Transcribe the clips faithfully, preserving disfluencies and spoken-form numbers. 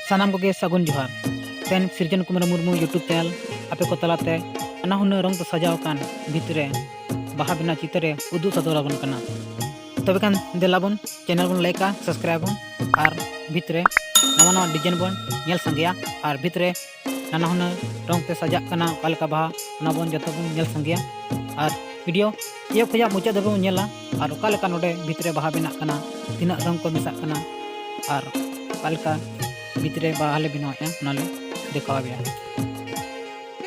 ᱥᱟᱱᱟᱢ ᱠᱚᱜᱮ ᱥᱟᱹᱜᱩᱱ ᱡᱚᱦᱟᱨ᱾ ᱛᱮᱦᱮᱧ ᱥᱤᱨᱡᱚᱱ ᱠᱩᱢᱟᱨ ᱢᱩᱨᱢᱩ YouTube channel ᱟᱯᱮ ᱠᱚ ᱛᱟᱞᱟᱛᱮ ᱱᱟᱱᱟ ᱦᱩᱱᱟᱹᱨ ᱨᱚᱝ ᱛᱮ ᱥᱟᱡᱟᱣ ᱟᱠᱟᱱ ᱵᱷᱤᱛ ᱨᱮ ᱵᱟᱦᱟ ᱵᱮᱱᱟᱣ ᱪᱤᱛᱟᱹᱨ ᱮ ᱩᱫᱩᱜ ᱥᱚᱫᱚᱨ ᱟᱵᱚᱱ ᱠᱟᱱᱟ᱾ ᱛᱚᱵᱮ ᱠᱷᱟᱱ ᱫᱮᱞᱟ ᱵᱚᱱ channel ᱵᱚᱱ like ᱟ, subscribe ᱟᱵᱚᱱ ᱟᱨ ᱵᱷᱤᱛ ᱨᱮ ᱱᱟᱣᱟ ᱱᱟᱣᱟ design ᱵᱚᱱ ᱧᱮᱞ ᱥᱟᱸᱜᱮᱭᱟ ᱟᱨ ᱵᱷᱤᱛ ᱨᱮ ᱱᱟᱱᱟ ᱦᱩᱱᱟᱹᱨ ᱨᱚᱝ ᱛᱮ ᱥᱟᱡᱟᱜ ᱠᱟᱱᱟ ᱚᱠᱟ ᱞᱮᱠᱟ ᱵᱟᱦᱟ, ᱚᱱᱟ ᱵᱚᱱ ᱡᱚᱛᱚ ᱵᱚᱱ ᱧᱮᱞ ᱥᱟᱸᱜᱮᱭᱟ᱾ ᱟᱨ video ᱮᱦᱚᱵ ᱠᱷᱚᱱᱟᱜ ᱢᱩᱪᱟᱹᱫ ᱫᱷᱟᱹᱵᱤᱡ ᱵᱚᱱ ᱧᱮᱞᱟ ᱟᱨ ᱚᱠᱟ ᱞᱮᱠᱟ ᱱᱚᱰᱮ ᱵᱷᱤᱛ ᱨᱮ ᱵᱟᱦᱟ ᱵᱮᱱᱟᱜ ᱠᱟᱱᱟ, ᱛᱤᱱᱟᱹᱜ ᱨᱚᱝ ᱠᱚ ᱢᱮᱥᱟᱜ ᱠᱟᱱᱟ ᱟᱨ ᱚᱠᱟ ᱞᱮᱠᱟ ᱵᱷᱤᱛ ᱨᱮ ᱵᱟᱦᱟ ᱞᱮ ᱵᱮᱱᱟᱣᱮᱫᱼᱟ, ᱚᱱᱟ ᱞᱮ ᱫᱮᱠᱷᱟᱣ ᱟᱯᱮᱭᱟ᱾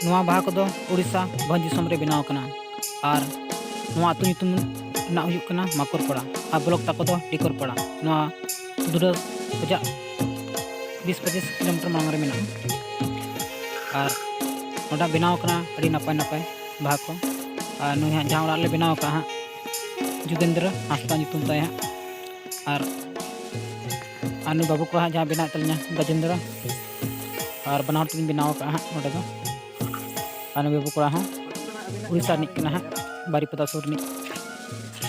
ᱱᱚᱣᱟ ᱵᱟᱦᱟ ᱠᱚᱫᱚ ᱩᱲᱤᱥᱥᱟ ᱵᱷᱚᱸᱡᱽ ᱫᱤᱥᱚᱢ ᱨᱮ ᱵᱮᱱᱟᱣ ᱠᱟᱱᱟ ᱟᱨ ᱱᱚᱣᱟ ᱟᱹᱛᱩ ᱧᱩᱛᱩᱢ ᱨᱮᱱᱟᱜ ᱦᱩᱭᱩᱜ ᱠᱟᱱᱟ ᱢᱟᱠᱚᱨᱯᱟᱲᱟ ᱟᱨ block ᱛᱟᱠᱚ ᱫᱚ ᱰᱤᱠᱚᱨᱯᱟᱲᱟ᱾ ᱱᱚᱣᱟ ᱫᱩᱨᱟᱹ ᱠᱷᱚᱱᱟᱜ ᱵᱤᱥ ᱯᱚᱸᱪᱤᱥ kilometer ᱢᱟᱲᱟᱝ ᱨᱮ ᱢᱮᱱᱟᱜᱼᱟ᱾ ᱟᱨ ᱱᱚᱰᱮ ᱵᱮᱱᱟᱣ ᱠᱟᱱᱟ ᱟᱹᱰᱤ ᱱᱟᱯᱟᱭ ᱱᱟᱯᱟᱭ ᱵᱟᱦᱟ ᱠᱚ᱾ ᱟᱨ ᱱᱩᱭ ᱦᱟᱸᱜ ᱡᱟᱦᱟᱸ ᱚᱲᱟᱜ ᱨᱮᱞᱮ ᱵᱮᱱᱟᱣ ᱟᱠᱟᱫ ᱦᱟᱸᱜ, ᱡᱩᱜᱮᱱᱫᱨᱚ ᱦᱟᱸᱥᱫᱟ ᱧᱩᱛᱩᱢ ᱛᱟᱭ ᱦᱟᱸᱜ᱾ ᱟᱨ, ᱟᱨ ᱱᱩᱭ ᱵᱟᱹᱵᱩ ᱠᱚᱲᱟ ᱦᱟᱸᱜ ᱡᱟᱦᱟᱸ ᱵᱮᱱᱟᱣᱮᱫ ᱛᱟᱹᱞᱤᱧᱟ, ᱜᱟᱡᱮᱱᱫᱨᱚ, ᱟᱨ ᱵᱟᱱᱟ ᱦᱚᱲ ᱛᱮᱞᱤᱧ ᱵᱮᱱᱟᱣ ᱟᱠᱟᱫ ᱦᱟᱸᱜ ᱱᱚᱰᱮ ᱫᱚ᱾ ᱟᱨ ᱱᱩᱭ ᱵᱟᱹᱵᱩ ᱠᱚᱲᱟ ᱦᱚᱸ ᱩᱲᱤᱥᱥᱟ ᱨᱤᱱᱤᱡ ᱠᱟᱱᱟ ᱦᱟᱸᱜ, ᱵᱟᱨᱤᱯᱟᱫᱟ ᱥᱩᱨ ᱨᱤᱱᱤᱡ᱾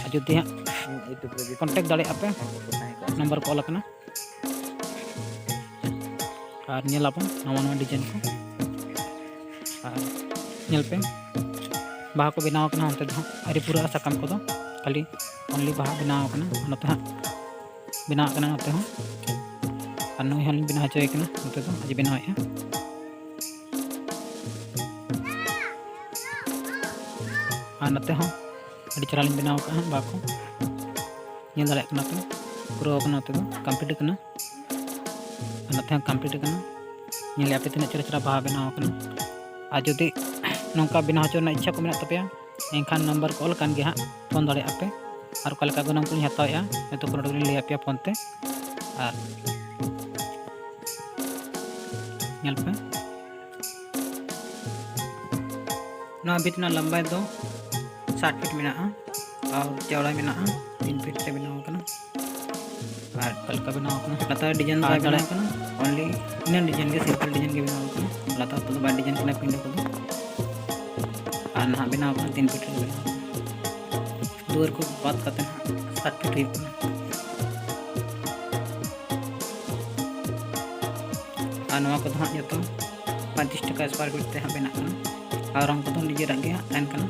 ᱟᱨ ᱡᱩᱫᱤ ᱦᱟᱸᱜ contact ᱫᱟᱲᱮᱭᱟᱜᱼᱟ ᱯᱮ, number ᱠᱚ ᱚᱞ ᱟᱠᱟᱱᱟ᱾ ᱟᱨ ᱧᱮᱞ ᱟᱵᱚᱱ ᱱᱟᱣᱟ ᱱᱟᱣᱟ design ᱠᱚ᱾ ᱟᱨ ᱧᱮᱞ ᱯᱮ, ᱵᱟᱦᱟ ᱠᱚ ᱵᱮᱱᱟᱣ ᱠᱟᱱᱟ, ᱚᱱᱛᱮ ᱫᱚ ᱦᱟᱸᱜ ᱟᱹᱣᱨᱤ ᱯᱩᱨᱟᱹᱜᱼᱟ ᱥᱟᱠᱟᱢ ᱠᱚᱫᱚ, ᱠᱷᱟᱹᱞᱤ only ᱵᱟᱦᱟ ᱵᱮᱱᱟᱣ ᱠᱟᱱᱟ᱾ ᱱᱚᱛᱮ ᱦᱟᱸᱜ ᱵᱮᱱᱟᱣ ᱠᱟᱱᱟ, ᱱᱚᱛᱮ ᱦᱚᱸ᱾ ᱟᱨ ᱱᱩᱭ ᱦᱚᱸᱞᱤᱧ ᱵᱮᱱᱟᱣ ᱦᱚᱪᱚᱭᱮ ᱠᱟᱱᱟ, ᱱᱚᱛᱮ ᱫᱚ ᱟᱡ ᱮ ᱵᱮᱱᱟᱣᱮᱫᱼᱟ᱾ ᱟᱨ ᱱᱚᱛᱮ ᱦᱚᱸ ᱟᱹᱰᱤ ᱪᱮᱦᱨᱟ ᱞᱤᱧ ᱵᱮᱱᱟᱣ ᱠᱟᱜᱼᱟ ᱦᱟᱸᱜ ᱵᱟᱦᱟ ᱠᱚ᱾ ᱧᱮᱞ ᱫᱟᱲᱮᱭᱟᱜ ᱠᱟᱱᱟ ᱯᱮ, ᱯᱩᱨᱟᱹᱣ ᱠᱟᱱᱟ, ᱱᱚᱛᱮ ᱫᱚ complete ᱠᱟᱱᱟ᱾ ᱟᱨ ᱱᱚᱛᱮ ᱦᱚᱸ complete ᱠᱟᱱᱟ᱾ ᱧᱮᱞᱮᱫᱼᱟ ᱯᱮ ᱛᱤᱱᱟᱹᱜ ᱪᱮᱦᱨᱟ ᱪᱮᱦᱨᱟ ᱵᱟᱦᱟ ᱵᱮᱱᱟᱣ ᱠᱟᱱᱟ᱾ ᱟᱨ ᱡᱩᱫᱤ ᱱᱚᱝᱠᱟ ᱵᱮᱱᱟᱣ ᱦᱚᱪᱚ ᱨᱮᱱᱟᱜ ᱤᱪᱪᱷᱟ ᱠᱚ ᱢᱮᱱᱟᱜ ᱛᱟᱯᱮᱭᱟ, ᱮᱱᱠᱷᱟᱱ number ᱠᱚ ᱚᱞ ᱟᱠᱟᱱ ᱜᱮᱭᱟ ᱦᱟᱸᱜ, phone ᱫᱟᱲᱮᱭᱟᱜᱼᱟ ᱯᱮ᱾ ᱟᱨ ᱚᱠᱟ ᱞᱮᱠᱟ ᱜᱚᱱᱚᱝ ᱠᱚᱞᱤᱧ ᱦᱟᱛᱟᱣᱮᱫᱼᱟ, ᱡᱚᱛᱚ ᱠᱚ ᱱᱚᱰᱮ ᱞᱤᱧ ᱞᱟᱹᱭ ᱟᱯᱮᱭᱟ phone ᱛᱮ᱾ ᱟᱨ ᱧᱮᱞ ᱯᱮ, ᱱᱚᱣᱟ ᱵᱷᱤᱛ ᱨᱮᱱᱟᱜ ᱞᱟᱢᱵᱟᱭ ᱫᱚ ᱥᱟᱴ feet ᱢᱮᱱᱟᱜᱼᱟ ᱟᱨ ᱪᱚᱣᱲᱟᱭ ᱢᱮᱱᱟᱜᱼᱟ ᱛᱤᱱ feet ᱛᱮ ᱵᱮᱱᱟᱣ ᱟᱠᱟᱱᱟ᱾ ᱟᱨ ᱚᱠᱟ ᱞᱮᱠᱟ ᱵᱮᱱᱟᱣ ᱟᱠᱟᱱᱟ, ᱞᱟᱛᱟᱨ design ᱫᱚ ᱟᱨ ᱵᱟᱭ ᱵᱮᱱᱟᱣ ᱟᱠᱟᱱᱟ, only ᱤᱱᱟᱹ design ᱜᱮ, simple design ᱜᱮ ᱵᱮᱱᱟᱣ ᱟᱠᱟᱱᱟ᱾ ᱞᱟᱛᱟᱨ ᱠᱚᱫᱚ ᱵᱟᱭ design ᱠᱟᱱᱟ, ᱯᱤᱸᱰᱟᱹ ᱠᱚᱫᱚ᱾ ᱟᱨ ᱱᱟᱦᱟᱜ ᱵᱮᱱᱟᱣ ᱟᱠᱟᱱᱟ ᱛᱤᱱ feet ᱨᱮ ᱵᱮᱱᱟᱣ ᱟᱠᱟᱱᱟ᱾ ᱫᱩᱣᱟᱹᱨ ᱠᱚ ᱵᱟᱫ ᱠᱟᱛᱮ ᱱᱟᱦᱟᱜ ᱥᱟᱴ feet ᱦᱩᱭᱩᱜ ᱠᱟᱱᱟ᱾ ᱱᱚᱣᱟ ᱠᱚᱫᱚ ᱦᱟᱸᱜ ᱡᱚᱛᱚ ᱯᱚᱸᱭᱛᱨᱤᱥ ᱴᱟᱠᱟ ᱥᱠᱚᱭᱟᱨ ᱯᱷᱤᱴ ᱛᱮ ᱦᱟᱸᱜ ᱵᱮᱱᱟᱜ ᱠᱟᱱᱟ᱾ ᱟᱨ ᱨᱚᱝ ᱠᱚᱫᱚ ᱱᱤᱡᱮᱨᱟᱜ ᱜᱮ ᱦᱟᱸᱜ ᱛᱟᱦᱮᱱ ᱠᱟᱱᱟ᱾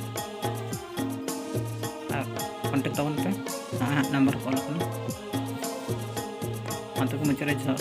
ᱟᱨ ᱠᱚᱱᱴᱮᱠᱴ ᱛᱟᱵᱚᱱ ᱯᱮ, ᱱᱚᱜᱼᱚᱭ ᱦᱟᱸᱜ ᱱᱟᱢᱵᱟᱨ ᱠᱚ ᱚᱞ ᱟᱠᱟᱱᱟ᱾ ᱢᱟ ᱛᱚᱵᱮ ᱢᱩᱪᱟᱹᱫ ᱨᱮ ᱡᱚᱦᱟᱨ᱾